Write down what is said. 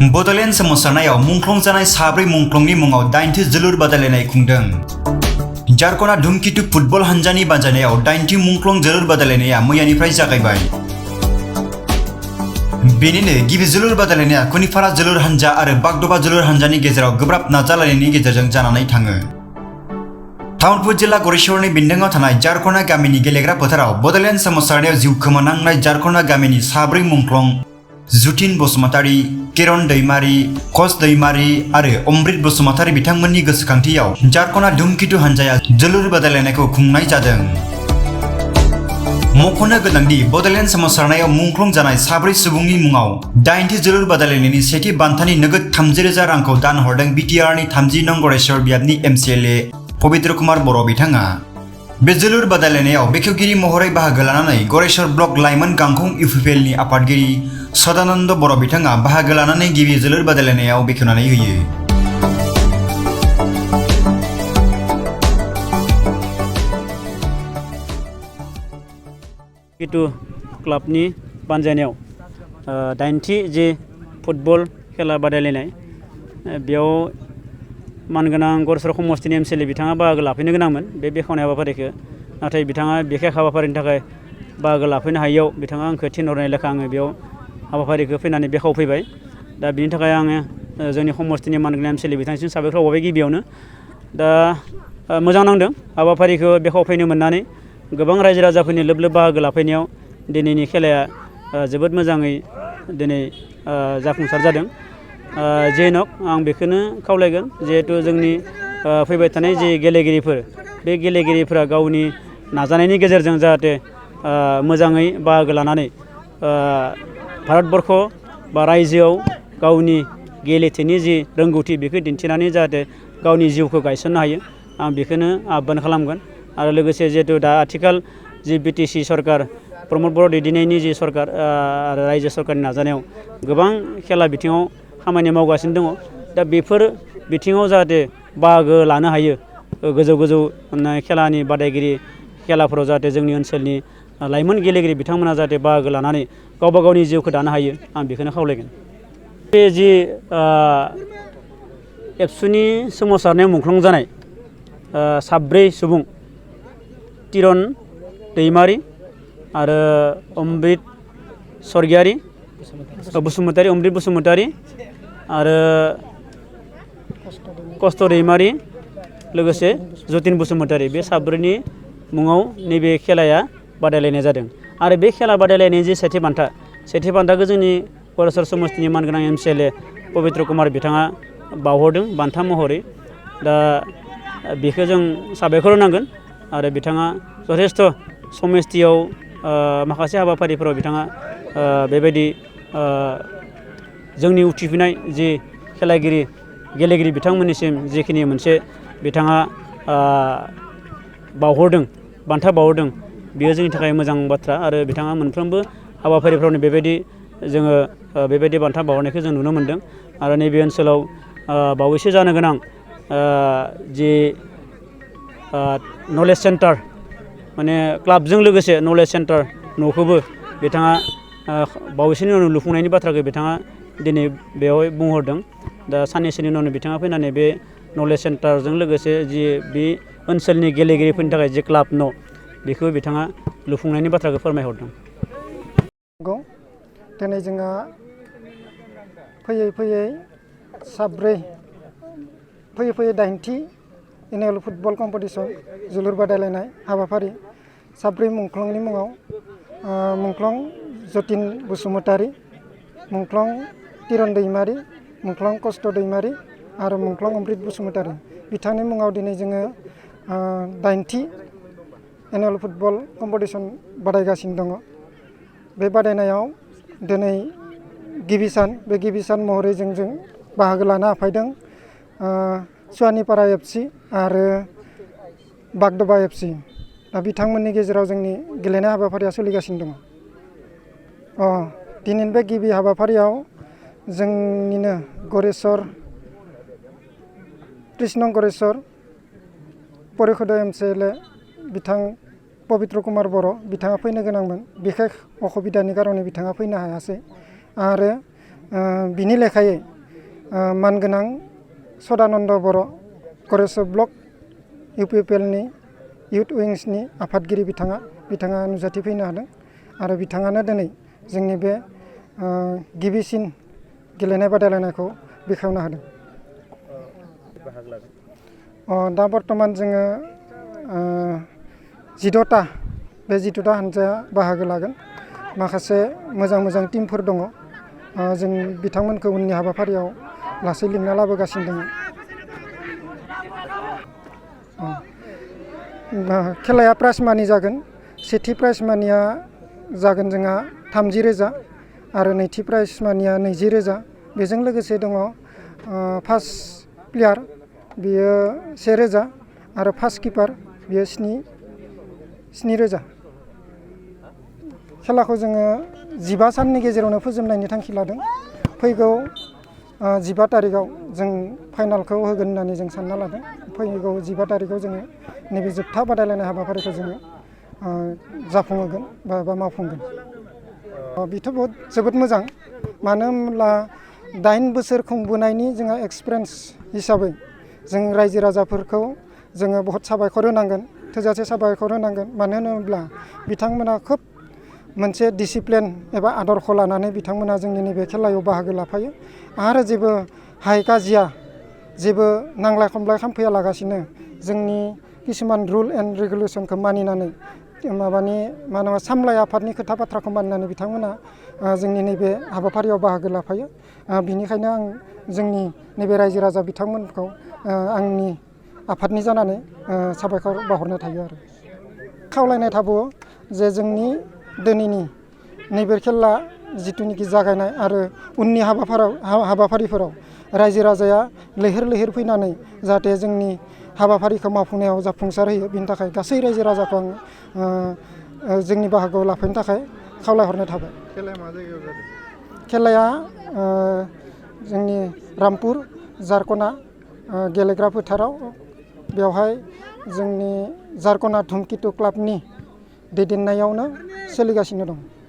बड'लेण्ड सोमावसारनायाव मुंख्लं जानाय साब्रै मुंख्लंनि मुङाव 8थि जोलुर बादायलायनाय खुंदों। झारखन्डआ धुमकेतु फुटबल हानजानि बानजायनायाव 8थि मुंख्लं जोलुर बादायलायनाया मैयानिफ्राय जागायबाय। बेनिनो गिबि जोलुर बादायलायनाया कुनिफारा जोलुर हानजा आरो बागदबा जोलुर हानजानि गेजेराव गोब्राब नाजालायनायनि गेजेरजों जानानै थाङो। तामुलपुर जिल्ला गरेश्वरनि बेन्दोङाव थानाय झारखन्डा गामिनि गेलेग्रा फोथाराव बड'लेण्ड सोमावसारनायाव जिउ खोमानांनाय झारखन्डा गामिनि साब्रै मुंख्लं जुतिन बसुमतारी, किरण दैमारी, कच दैमारी आरो अमृत बसुमतारी बिथांमोननि गोसोखांथियाव झारखन्डा धुमकेतु हानजाया जोलुर बादायलायनायखौ खुंनाय जादों। मख'नो गोनांदि बड'लेण्ड सोमावसारनायाव मुंख्लं जानाय साब्रै सुबुंनि मुङाव 8थि जोलुर बादायलायनायनि सेथि बान्थानि नोगोद 30,000 रांखौ दान हरदों बिटिआरनि 30 नं गरेश्वर बियाबनि एमसिएलए पबित्र कुमार बर' बिथाङा। बे जोलुर बादायलायनायाव बेखेवगिरि महरै बाहागो लानानै गरेश्वर ब्लक लाइमोन गांखं इउपिपिएलनि आफादगिरि सदानन्द बर' बिथाङा बाहागो लानानै गिबि जोलुर बादायलायनायाव बेखेवनानै होयो। केतु क्लाबनि बानजायनायाव 8थि जे फुटबल खेला बादायलायनाय बेयाव मानगोनां गरेश्वर समष्टिनि एमसिएलए बिथाङा बाहागो लाफैनो गोनांमोन बे बेखेवनाय हाबाफारिखौ, नाथाय बिथाङा बिखेक हाबाफारिनि थाखाय बाहागो लाफैनो हायैयाव बिथाङा आंखौ थिनहरनाय लेखा आङो बेयाव हाबाफारिखौ फैनानै बेखेवफैबाय। दा बिनि थाखाय आङो जोंनि समष्टिनि मानगोनां एमसिएलए बिथांनिसिम साबायखर बावबाय गिबियावनो। दा मोजां नांदों हाबाफारिखौ बेखेवफैनो मोननानै। गोबां रायजो राजाफोरनि लोब लोब बाहागो लाफैनायाव दिनैनि खेलाया जोबोद मोजाङै दिनै जाफुंसार जादों। जेनक आं बेखौनो खावलायगोन, जिहेथु जोंनि फैबाय थानाय जे गेलेगिरिफोर, बे गेलेगिरिफोरा गावनि नाजानायनि गेजेरजों जाहाथे मोजाङै बाहागो लानानै भारतबर्ष बा रायजोआव गावनि गेलेथुनि जि रोंगौथि बेखौ दिन्थिनानै जाहाथे गावनि जिउखौ गायसननो हायो, आं बेखौनो आह्वान खालामगोन। आरो लोगोसे जिहेतु दा आथिखाल जि बिटिसि सरकार प्रमद बर' दैदेननायनि जि सरकार आरो रायजो सरकारनि नाजानायाव गोबां खेला बिथिङाव खामानि मावगासिनो दङ। दा बेफोर बिथिङाव जाहाथे बाहागो लानो हायो, गोजौ गोजौ खेलानि बादायगिरि खेलाफोराव जाहाथे जोंनि ओनसोलनि लाइमोन गेलेगिरि बिथांमोना जाहाथे बाहागो लानानै गावबा गावनि जिउखौ दानो हायो, आं बेखौनो खावलायगोन। बे जि एबसुनि सोमावसारनायाव मुंख्लं जानाय साब्रै सुबुं किरण दैमारी आरो अमृत स्वर्गियारी बसुमतारी, अमृत बसुमतारी आरो कस्त दैमारी लोगोसे जुतिन बसुमतारी, बे साब्रैनि मुङाव नैबे खेलाया बादायलायनाय जादों। आरो बे खेला बादायलायनायनि जे सेथि बान्थाखौ जोंनि गरेश्वर समष्टिनि मानगोनां एमसिएलए पबित्र कुमार बिथाङा बावहरदों बान्था महरै। दा बेखौ जों साबायखर होनांगोन। आरो बिथाङा जथेस्थ' समष्टियाव माखासे हाबाफारिफोराव बिथाङा बेबायदि जोंनि उथिफिनाय जि गेलेगिरि बिथांमोननिसिम जिखिनि मोनसे बिथाङा बान्था बावहरदों, बेयो जोंनि थाखाय मोजां बाथ्रा। आरो बिथाङा मोनफ्रोमबो हाबाफारिफ्रावनो जोङो बेबायदि बान्था बावहरनायखौ जों नुनो मोन्दों। आरो नैबे ओनसोलाव बावैसो जानो गोनां जि नलेज सेन्टार, माने क्लाबजों लोगोसे नलेज सेन्टार न'खौबो बिथाङा बावैसोनि उनाव लुफुंनायनि बाथ्राखौ बिथाङा दिनै बेवहाय बुंहरदों। दा साननैसोनि उनावनो बिथाङा फैनानै बे नलेज सेन्टारजों लोगोसे जि बे ओनसोलनि गेलेगिरिफोरनि थाखाय जे क्लाब न' बेखौ बिथाङा लुफुंनायनि बाथ्राखौ फोरमायहरदों। दिनै जोंहा फैयै साब्रै 8थि एनुवेल फुटबल कम्पिटिसन जोलुर बादायलायनाय हाबाफारि साब्रै मुंख्लंनि मुङाव मुंख्लं जुतिन बसुमतारी, मुंख्लं किरण दैमारी, मुंख्लं कस्त दैमारी आरो मुंख्लं अमृत बसुमतारी बिथांनि मुङाव दिनै जोङो 8थि एनुवेल फुटबल कम्पिटिसन बादायगासिनो दङ। बे बादायनायाव दिनै गिबि सान महरै जों बाहागो लानो हाफैदों सुवानिपारा एफसि आरो बागदबा एफसि। दा बिथांमोननि गेजेराव जोंनि गेलेनाय हाबाफारिया सोलिगासिनो दङ। दिनैनि बे गिबि हाबाफारियाव जोंनिनो गरेश्वर 30 नं गरेश्वर परिषद एमसिएलए बिथां पबित्र कुमार बर' बिथाङा फैनो गोनांमोन, बिखेक असुबिदानि कारणे बिथाङा फैनो हायासै। आरो बिनि लेखायै मानगोनां सदानन्द बर' गरेस्वर ब्लक UPPLनि इउथ उइंसनि आफादगिरि बिथाङा नुजाथि फैनो हादों आरो बिथाङानो दिनै जोंनि बे गिबिसिन गेलेनाय बादायलायनायखौ बेखेवनो हादों। दा बर्थमान जोङो 18टा बे 18टा हानजाया बाहागो लागोन। माखासे मोजां टिमफोर दङ। जों बिथांमोनखौ उननि हाबाफारियाव लासै लिंना लाबोगासिनो दङ। खेलाया प्राइज मानि जागोन। सेथि प्राइज मानिया जागोन जोंहा 30,000 आरो नैथि प्राइज मानिया 20,000। बेजों लोगोसे दङ फार्स्ट प्लेयार बियो 1,000 आरो फार्स्ट किपार बियो 7,000। खेलाखौ जोङो 15 साननि गेजेरावनो फोजोबनायनि थांखि लादों। फैगौ 15 तारिखआव जों फाइनालखौ होगोन होननानै जों सानना लादों। फैगौ 15 तारिखआव जोङो नैबे जोबथा बादायलायनाय हाबाफारिखौ जोङो जाफुंहोगोन बा मावफुंगोन। बेथ' जोबोद मोजां। मानो होनब्ला 8 बोसोर खुंबोनायनि जोंहा एक्सपिरियेन्स हिसाबै जों रायजो राजाफोरखौ जोङो बहुत साबायखर होनांगोन, थोजासे साबायखर होनांगोन। मानो होनोब्ला बिथांमोना खोब मोनसे डिसिप्लिन एबा आदर्श लानानै बिथांमोना जोंनि नैबे खेलायाव बाहागो लाफायो आरो जेबो हाय गाजिया जेबो नांलाय खमलाय खालामफैयालागासिनो जोंनि किसुमान रुल एन्ड रेगुलेसनखौ मानिनानै सामलाय आफादनि खोथा बाथ्राखौ मानिनानै बिथांमोना जोंनि नैबे हाबाफारियाव बाहागो लाफायो। बिनिखायनो आं जोंनि नैबे रायजो राजा बिथांमोनखौ आंनि आफादनि जानानै साबायखर बावहरनाय थायो आरो खावलायनाय थाबावो जे जोंनि दिनैनि नैबे खेला जिथुनिखि जागायनाय आरो उननि हाबाफारिफोराव रायजो राजाया लैहोर फैनानै जाहाथे जोंनि हाबाफारिखौ मावफुंनायाव जाफुंसार होयो। बिनि थाखाय गासै रायजो राजाखौ आं जोंनि बाहागोआव लाफैनो थाखाय खावलायहरनाय थाबाय। खेलाया मा जायगायाव जादों? खेलाया जोंनि रामपुर जारकना गेलेग्रा फोथाराव। बेवहाय जोंनि जारकना धुमकेतु क्लाबनि दैदेननायावनो सोलिगासिनो दं।